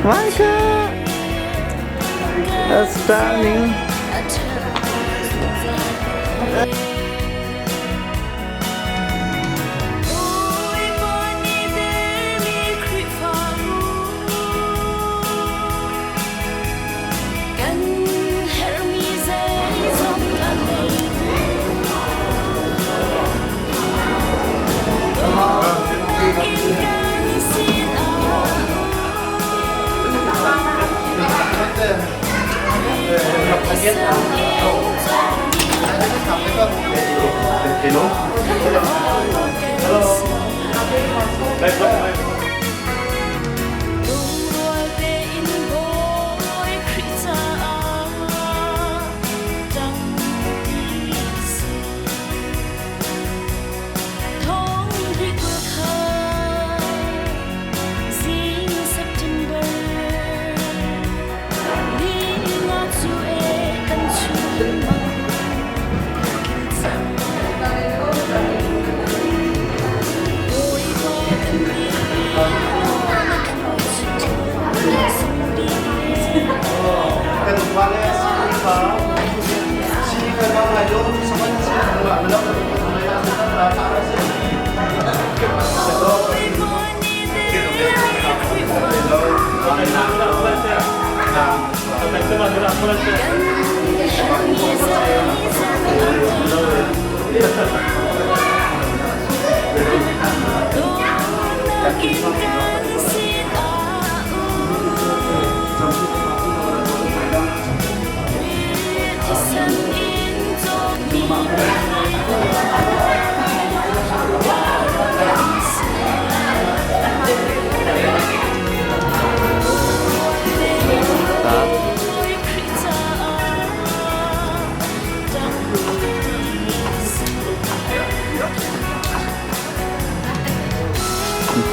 My God! That's stunning. Hello. Hello. Kan fale si si kan bang lai lo saman si ma ma lo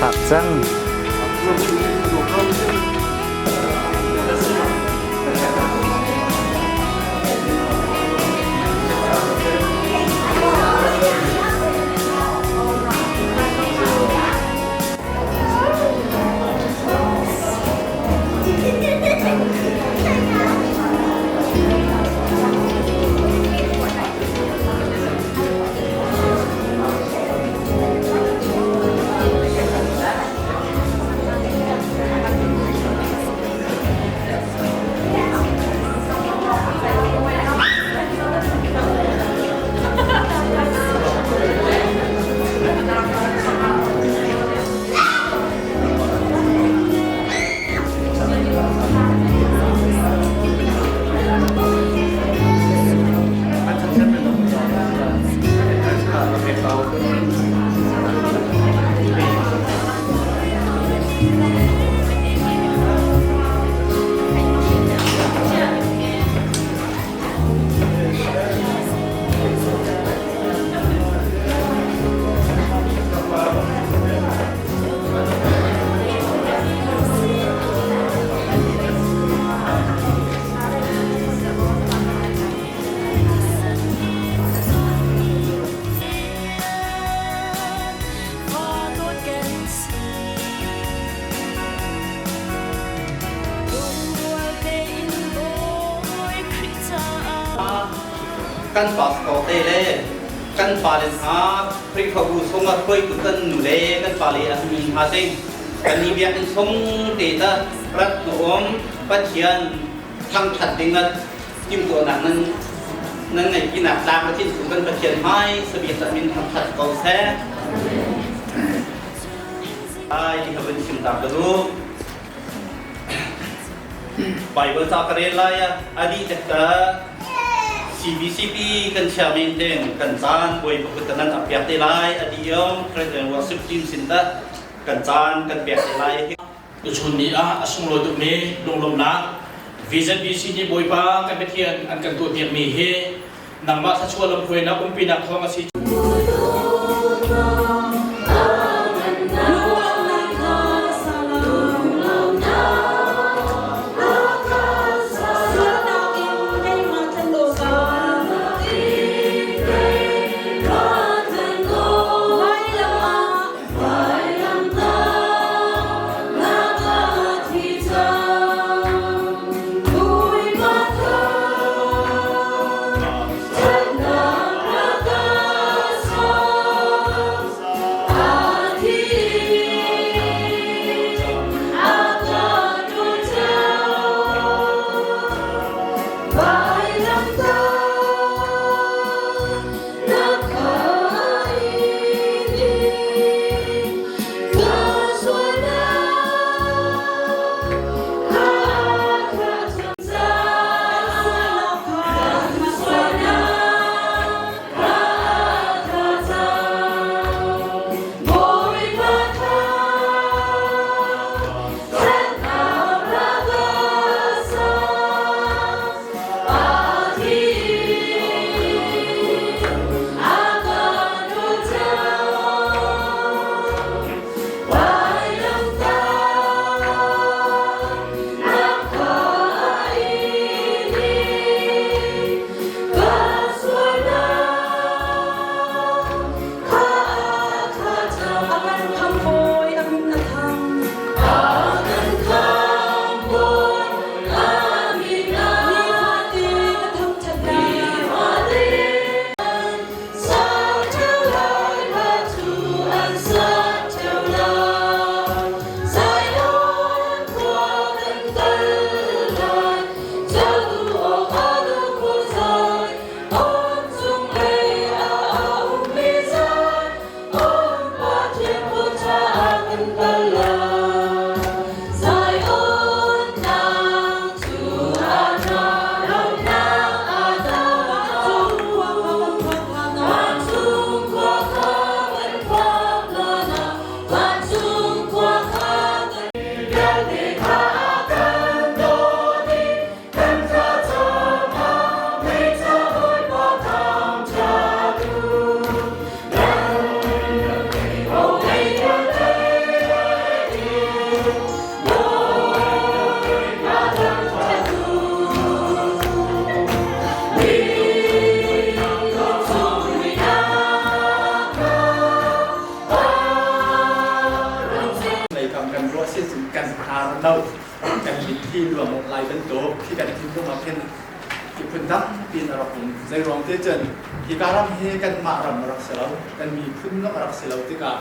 Phak cang. Kan pastor te le kan pale hna, Khrihfabu chungah hruaitu kan nu le kan pale a min hna ding kan i biakinn chung te ta rat nuam Pathian thangthat ding ah timhtuahnak nan nan ngeihpinak tlang Pathian chung kan Pathian hmai sabiak dah min thangthat ko seh. Ai ti ka vun chim ta ka duh. Bible ca ka rel lai ah a dih tek ka CBCP kan chairman ten kan caan bawi pakut nan ap piak te lai a di yong President worship team sin ta kan caan kan pek te lai. Tuchun ni ah a sunglawi tukmi lunglawmhnak VZBC nih Bawipa kan Pathian an kan tuahpiakmi hi nangmah thluachuah lamhruainak umpinak thawng a si. no kan mitthli luang lai bantuk khi kan thinlung ah khin ti phun tampi in a rak um. Zeiruang te cun hika ram hi kanmah ram a rak si lo, kan miphun zong a rak si lo tikah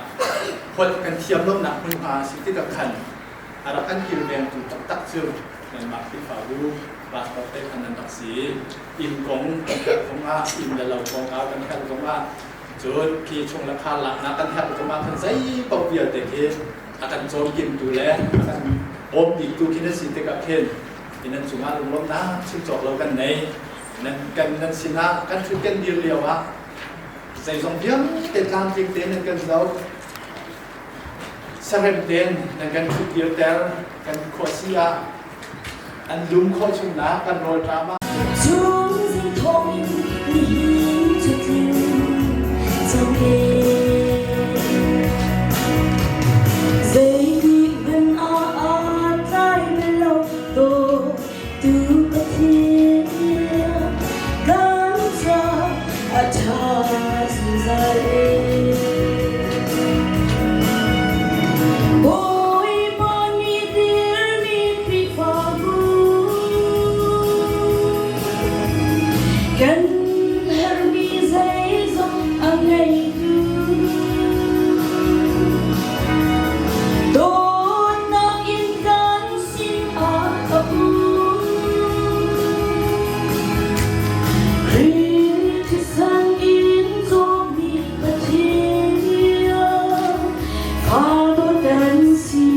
holh kan thiam lonak hmunhma a si tikah khan a rak kan kilvengtu taktak cu nanmah Khrihfabu pastor te khan nan rak si. Inn kong kan herh zongah, inn le lo kongkau kan herh zongah, cun khi chung le khar laknak kan herh zongah khan zei paoh vialte khi a kan cawmkimtu le a kan bawm biktu khi nan si tikah khin nan cungah lunglawmhnak chim cawk lo kan nei. Nan kan nan sinah kan ṭhut kan dir lio ah zeizong vialte tlamtling tein nan kan zoh, sarem tein nan kan ṭhut dirter, kan khuahsi ah an lum khawh chungnak kan rawlṭam ah. Chun zing thawngin nihin cu tling cang e. Zeitik hmanh ah aa tlai bal lo dawtu Pathian kan ca a ṭha zungzal e. Bawipa nih dirmi Khrihfabu kan herhmi zeizong a ngeitu dawtnak in kan sinah a um. Khrih thisen in cawmmi Pathian fa kan si.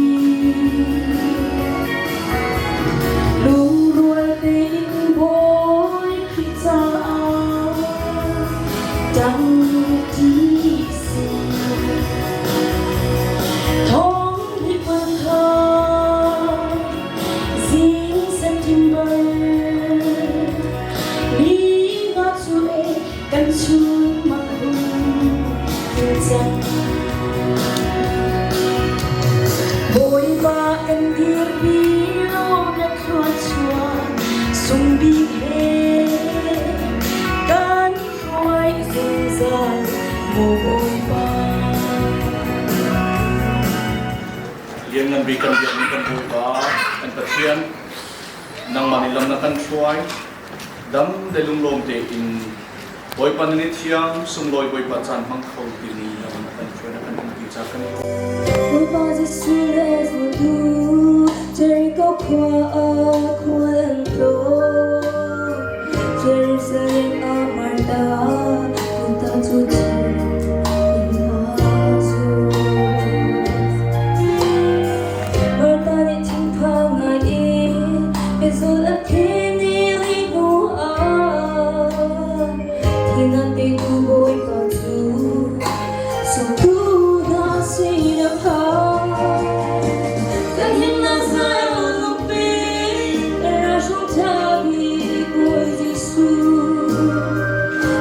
Lungrual tein Bawi Khrih caah ṭang ṭi si. Thawng hi phan kha zing September ni nga cu e kan chung mang hung cang. Bawipa kan dirpi law na thluachuah sung bik he kan hruai zungzal maw Bawipa. Lianngan bik kan biakmi kan Bawipa, kan Pathian, nangmah nih lam na kan hruai, dam le lunglawm tein Bawipa nan i thiang, sunglawi Bawipa caan hmang kho timi lam na kan hruai na kan umpi ca kan i Bawipa Jesuh le zultu Jericho khua ah khual an tlawn. Jerusalem ah Martha kunta cu in aa zuam. Martha nih thinphang ngai in biazul a thim i hnu ah thinak petu Bawipa cu sawmtu hna sin a phan. Kan himnak Zion lungpi ralhrung ṭha bik Bawi Jesuh.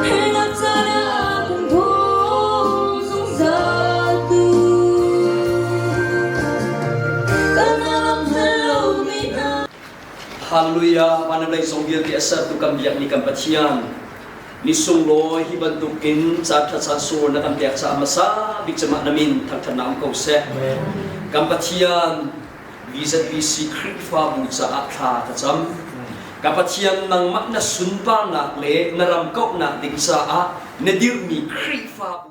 Hernak caan ah kan bawm zungzal tu. Kan lam lomi hna. Hallelujah van lei zong vialte a sertu kan biak ni kan Pathian ni sunglawi hi bantukin caan ṭha caan sur na kan pek caah hmasa bik cemah na min thangṭhatnak um ko seh. Kan Pathian VZBC Khrihfabu caah thla ka cam. Ka Pathian nangmah na sunparnak le na ram kauhnak ding caah na dirhmi Khrihfabu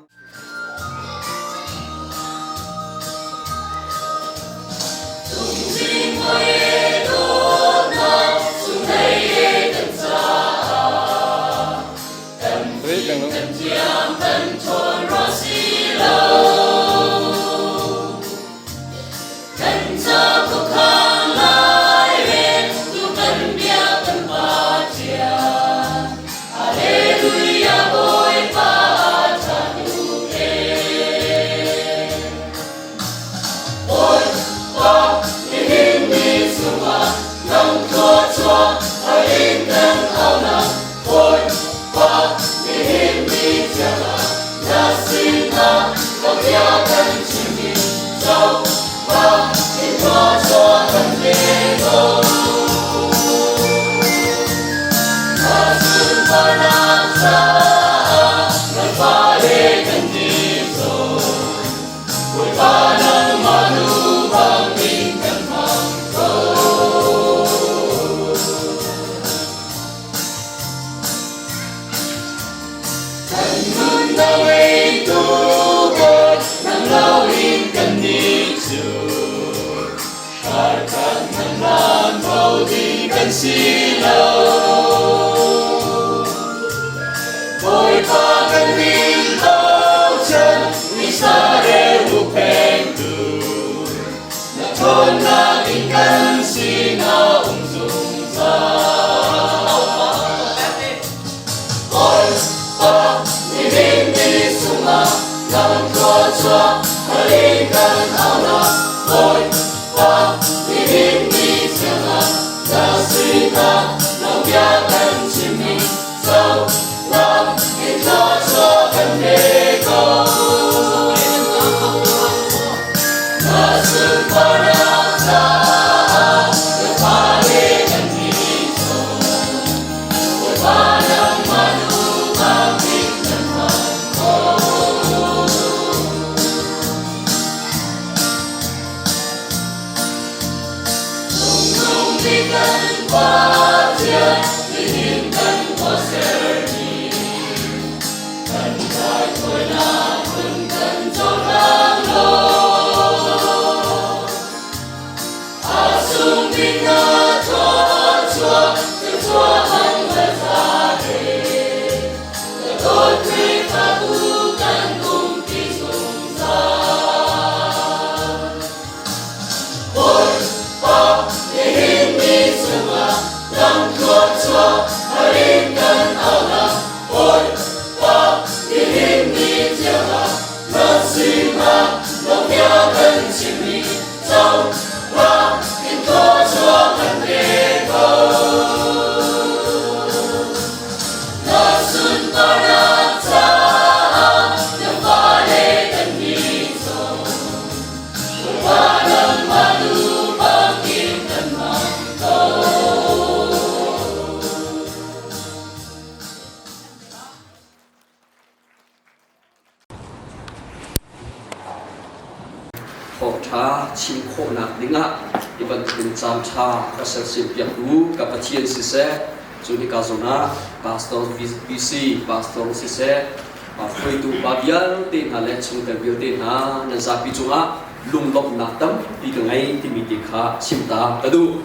Thawngṭha chim khawhnak dingah hi bantukin caan ṭha ka sersiampiaktu ka Pathian siseh, cu hika zawn ah Pastor VC, Pastor siseh, hruaitu upa vialte hna le chungtel vialte hna nan zapi cungah lunglawmhnak tampi ka ngei timi te kha chim ta ka duh.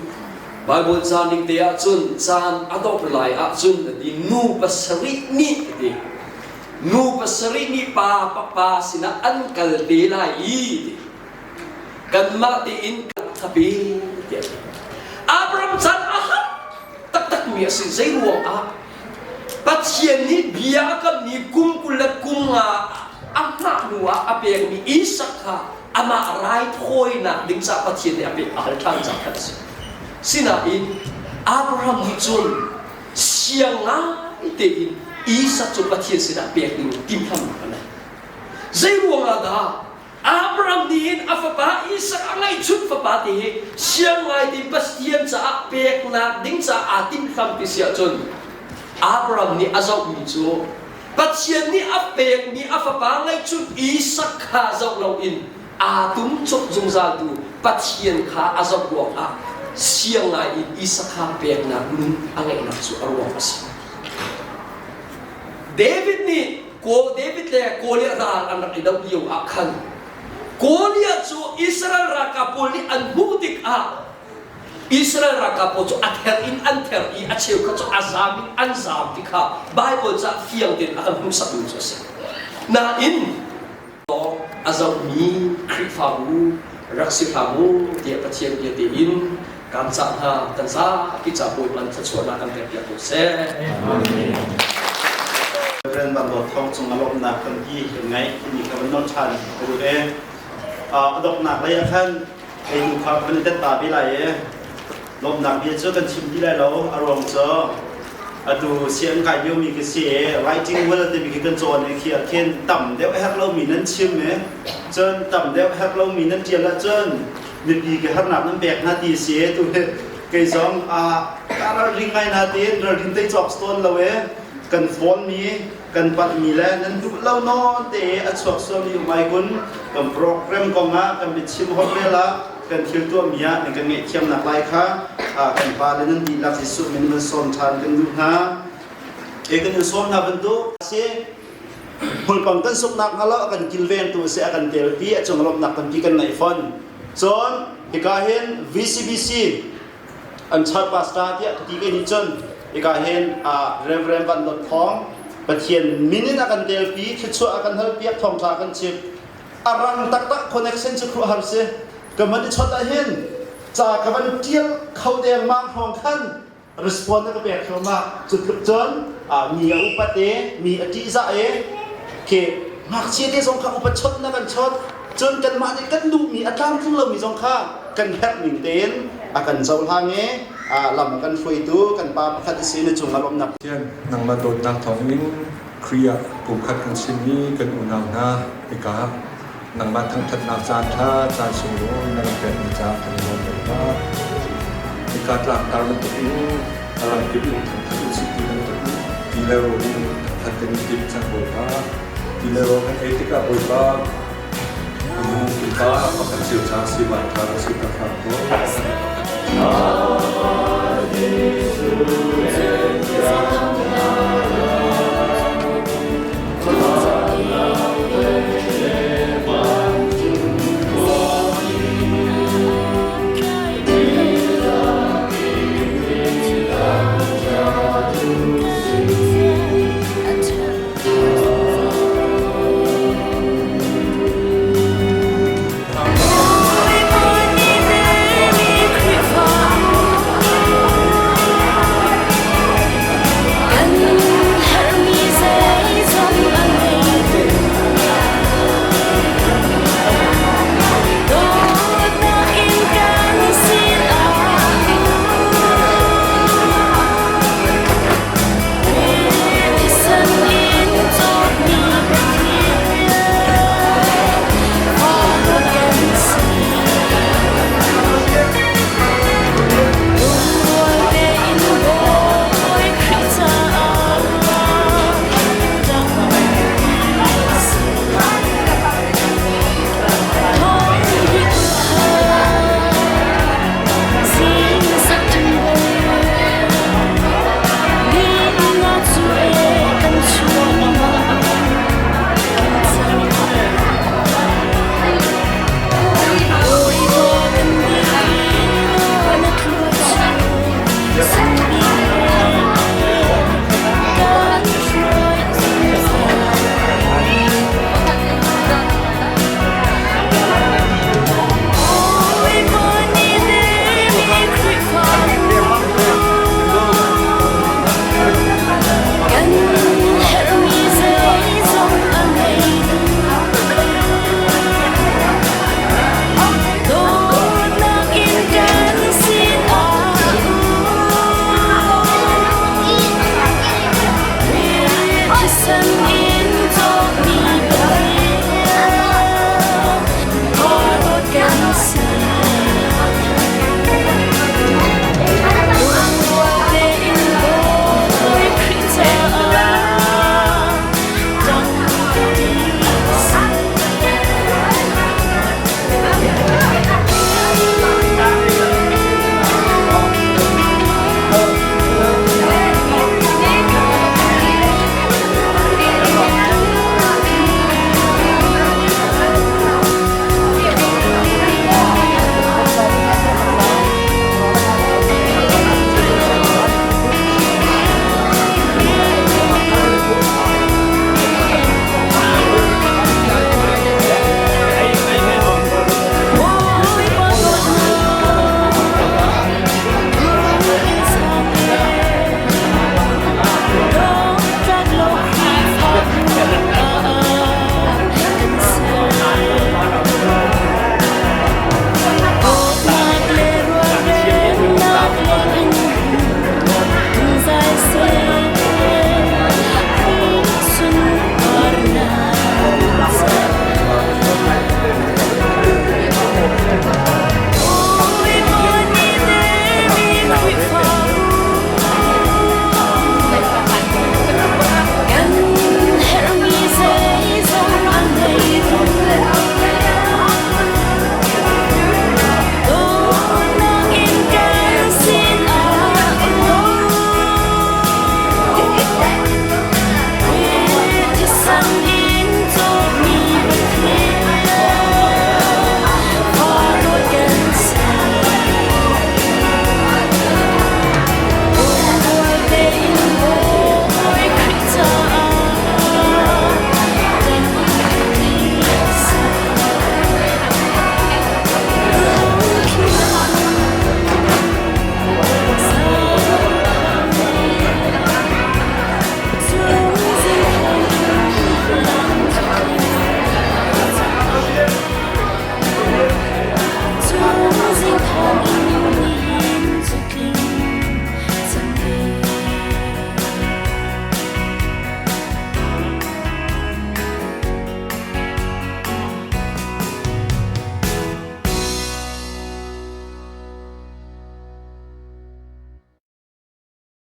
Baibal ca ning te ahcun caan a dongh lai ahcun a ti nu pasarih nih a ti. Nu pasarih nih pa pa sinah an kal te lai i ti. Kanmah tein kan thape tiah a ti. Abraham caan a har taktakmi a si. Zei ruangah? Pathian nih bia a kammi kum 20 le kum nga a hngah hnu ah a pekmi Isak kha amah raithawinak ding caah Pathian nih a pek a hal ṭhan caah khan a si. Sinain Abraham nih cun siang ngai tein Isak cu Pathian sinah pek ding timhlamhnak a nei. Zei ruangah dah Abraham nih hin a fapa Isak a ngeihchun fapa te hi siang ngai tein Pathian caah peknak ding caah aa timhlam ti si ahcun Abraham nih a zohmi cu Pathian nih a pekmi a fapa ngeihchun Isak kha zoh loin aa tum cawk zungzaltu Pathian kha a zoh ruangah siang ngai in Isak kha peknak nun a ngeihnak cu a ruang a si. David nih Kawl David le Goliath ral an rak i doh lio ah khan Goliath cu Israel ralkap pawl nih an hmuh tikah Israel ralkap pawl cu a ther in an ther i a cheukhat cu a zaam in an zaam ti kha Baibal ca fiang tein a kan hmuhsakmi cu a si. Nain a zohmi Khrihfabu rak si hlah mu tiah Pathian bia tein kan cah hna kan zapi ca Bawipa thluachuahnak kan pek piak ko seh. Amen. Reverend Van Dawt Thawng cung a lawmhnak tampi kan ngaih timi kha van nawl ṭhan ka duh e. A donghnak lei ah khan kei nu kha kan i tet ta ve lai e. Lawmhnak bia cu kan chim ti lai lo a ruang cu atu sianginn kai liomi ka si i writing will timi khi kan cawn i khi ah khin tam deuh a herh lomi nan chim i cun tam deuh a herh lomi nan ṭial ahcun mipi ke harnak nan pek hna ti si tu hi kei zong a ka ralring ngai na tiin ralring tei cawk tawn lo e kan phone mi kan palh mi le nan duh lo nawn te a chuak sual mi um ai kun kan program kong ah kan biachim hot rel ah kan thil tuah mi ah nan kan ngaihthiamnak lai kha kan pa le nan dihlak Jesuh min van sawm ṭhan kan duh hna e kan in sawm hna bantuk si hmulpang kan suknak hnga lo a kan kilvengtu a si a kan telpi a cung lawmhnak tampi kan neih fon cun hika hin VCBC an church pastor tiah ka ti ke nih cun hika hin Reverend Van Dawt Thawng Pathian min in a kan telpi thluachuah a kan halpiak thawngṭha a kan chimh a rang taktak connection cu khuahar si ka man i chawt ah hin ca ka van ṭial kho dengmang hrawng khan respond na ka pek thluahmah cu tluk cun mi a upat i mi a ṭihzah i khi. Ngakchia te zong kha upat chawt na kan chawt. Cun kanmah nih kan duhmi a tlamtling lomi zong kha kan herh ning tein a kan cohlang i lam a kan hruaitu kan pa pakhat a si na cung ah lawmhnak. Pathian, nangmah dawtnak thawngin Khrih ah pumkhat kan simi kan unau hna hika nangmah thangṭhatnak caan ṭha caan sunglawi na kan pekmi caah kan i lawm Bawipa. Hika tlangtar bantuk in a lamkip in thangṭhat usih ti bantuk in ti le rawl in thangṭhat kan i tim cang Bawipa. Ti le rawl kan ei tikah Bawipa minung pipa pakhat cio ca si van ṭha ka si ta hram ko.